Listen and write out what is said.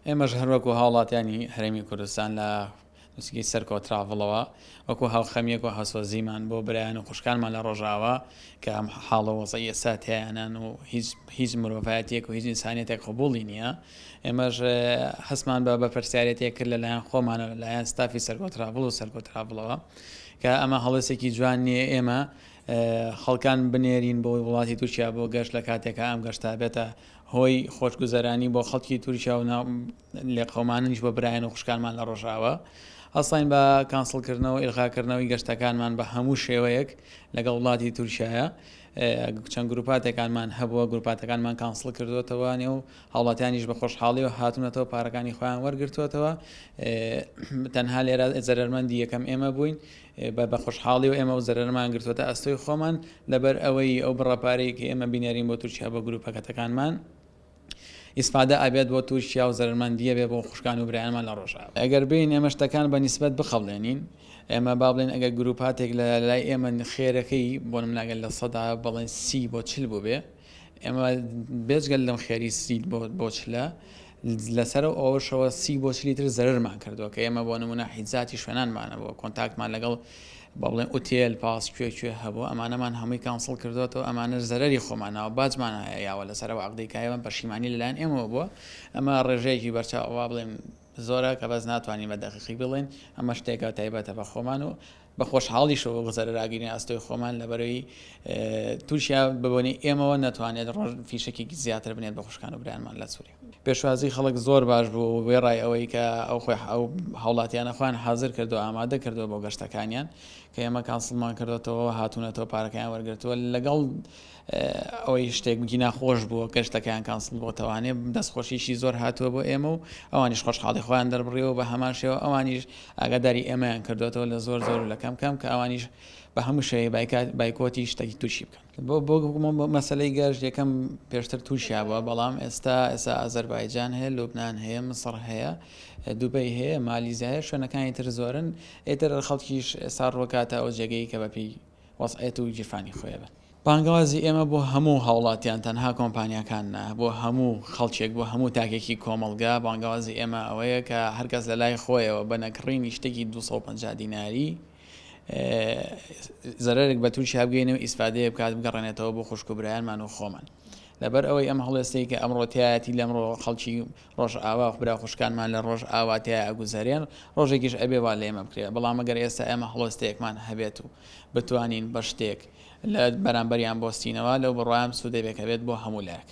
ئێمەش هەر وەکو هاوڵاتیانی هەرێمی کوردستان لە نووسینگەی سەرکۆ تراڤڵەوە وەکو هاوخەمیەک و هاوسۆزیمان بۆ برایان و خوشکانمان لە ڕۆژئاوا کە ئەم حاڵ و وەزعی ئێستا تیایانن و هیچ هیچ مرۆڤایەتیەک و هیچ ئینسانیەتێک قبوڵی نییە، ئێمەش هەستمان بە بەرپرسیارێتیەک کرد لەلایەن خۆمانەوە لەلایەن ستافی سەرکۆ تراڤڵ و سەرکۆ تراڤڵەوە کە ئەمە هەڵوێستێکی جوان نییە ئێمە خەڵکان بنێرین بۆ وڵاتی تورکیا بۆ گەشت لە کاتێکا ئەم گەشتە بێتە هۆی خۆشگوزەرانی بۆ خەڵکی تورکیا و لێقەومانیش بۆ برایان و خوشکانمان لە ڕۆژئاوا. هەستاین بە کانسڵکردنەوە و ئیلغاکردنەوەی گەشتەکانمان بە هەموو شێوەیەک لەگەڵ وڵاتی تورکیایە. چەند گروپاتێکانمان هەبووە، گروپاتەکانمان کانسڵ کردووەتەوە و هاوڵاتیانیش بە خۆشحاڵیەوە هاتوونەتەوە پارەکانی خۆیان وەرگرتووەتەوە. تەنها لێرە زەرەرمەندی یەکەم ئێمە بووین. بە خۆشحاڵیەوە ئێمە ئەو زەرەرمان گرتووەتە ئەستۆی خۆمان لەبەر ئەوەی ئەو بڕە پارەی کە ئێمە بینێرین بۆ تورکیا بۆ گروپەکەتەکانمان ئیسفادە ئەبێت بۆ تورکیا و زەرەرمەندیە بێ بۆ خوشکان و برایانمان لە ڕۆژئاوا. ئەگەر بێین ئێمە شتەکان بە نیسبەت بخەڵێنین ئێمە با بڵێین ئەگەر گروپاتێک لە لای ئێمە خێرەکەی بۆ نمونە ئەگەر بڵێن 30% بۆ 40 بووبێ ئێمە بێجگەل لەم خێری 30 بۆ 40ە لەسەر ئەوەشەوە 30 بۆ 40 تر زەرەرمان کردووە کە ئێمە بۆ نمونە حیجزاتی شوێنانمانە بۆ contact مان لەگەڵ با بڵێن ئوتێل پاس کوێ کوێ هەبوو ئەمانەمان هەمووی cancel کردوەتەوە ئەمانە زەرەری خۆمانەوە باجمان هەیە یاوە لەسەر ئەو عەقدەی کە ئێمە پەشیمانی لەلایەن ئێمەوە بووە ئەمە ڕێژەیەکی بەرچاو وا بڵێن زۆرە کە بەس ناتوانین بە دەقیقی بڵێن ئەمە شتێکە تایبەتە بە خۆمان و بە خۆشحاڵیشەوە زەرەراگیری ئەستۆی خۆمان لەبەرەوەی تورکیا بەبۆنەی ئێمەوە نەتوانێت ڕۆژ فیشەکێکی زیاتر بنێت بە خوشکان و برایانمان لە سووریا. پێشوازی خەڵک زۆر باش بوو، وێڕای ئەوەی کە ئەو خۆی ئەو هاوڵاتیانە خۆیان حازر کردووە ئامادە کردووە بۆ گەشتەکانیان کە ئێمە cancel مان کردوێتەوە هاتوونەتەوە پارەکەیان وەرگرتووە لەگەڵ ئەوەی شتێک بگی ناخۆش بووە گەشتەکەیان cancel بۆتەوانێ دەستخۆشیشی زۆر هاتووە بۆ ئێمە و ئەوانیش خۆشحاڵی خۆیان دەربڕیەوە بە هەمان شێوە ئەوانیش ئاگاداری ئێمەیان کردوێتەوە لە زۆر زۆر و لە کەم کەم کە ئەوانیش بە هەموو شێوەیەک بایکۆتی شتێکی تورکی بکەن. بۆ بۆ مەسەلەی گەشت یەکەم پێشتر تورکیا بووە بەڵام ئێستا ئێستا ئازەربایجان هەیە لوبناان هەیە مسڕ هەیە دوبەی هەیە مالیزیا هەیە شوێنەکانی تر زۆرن ئیتر خەڵکیش ئێستا ڕووکاتە ئەو جێگەی کە بەپێی وەزعێت و گیرفانی خۆی بن. بانگەوازی ئێمە بۆ هەموو هاوڵاتیان تەنها کۆمپانیاکان نا بۆ هەموو خەڵکێک بۆ هەموو تاکێکی کۆمەڵگا بانگەوازی ئێمە ئەوەیە کە هەرکەس لە لای خۆیەوە بە نەکڕینی شتێکی 250 دیناری زەرەرێک بە تورکیا بگەینێ و ئیسفادەیە بکات بگەڕێنێتەوە بۆ خوشک و برایانمان و خۆمان. لەبەر ئەوەی ئەم هەڵوێستەی کە ئەمڕۆ تیایەتی لەمڕۆ خەڵکی ڕۆژئاوا و برا خوشکانمان لە ڕۆژئاوا تیا ئەگوزەرێن ڕۆژێکیش ئەبێ وا لە ئێمە بکرێت بەڵام ئەگەر ئێستا ئێمە هەڵوێستەیەکمان هەبێت و بتوانین بە شتێک لە بەرامبەریان بۆستینەوە لەو بڕوایەم سوودێک هەبێت بۆ هەموو لایەک.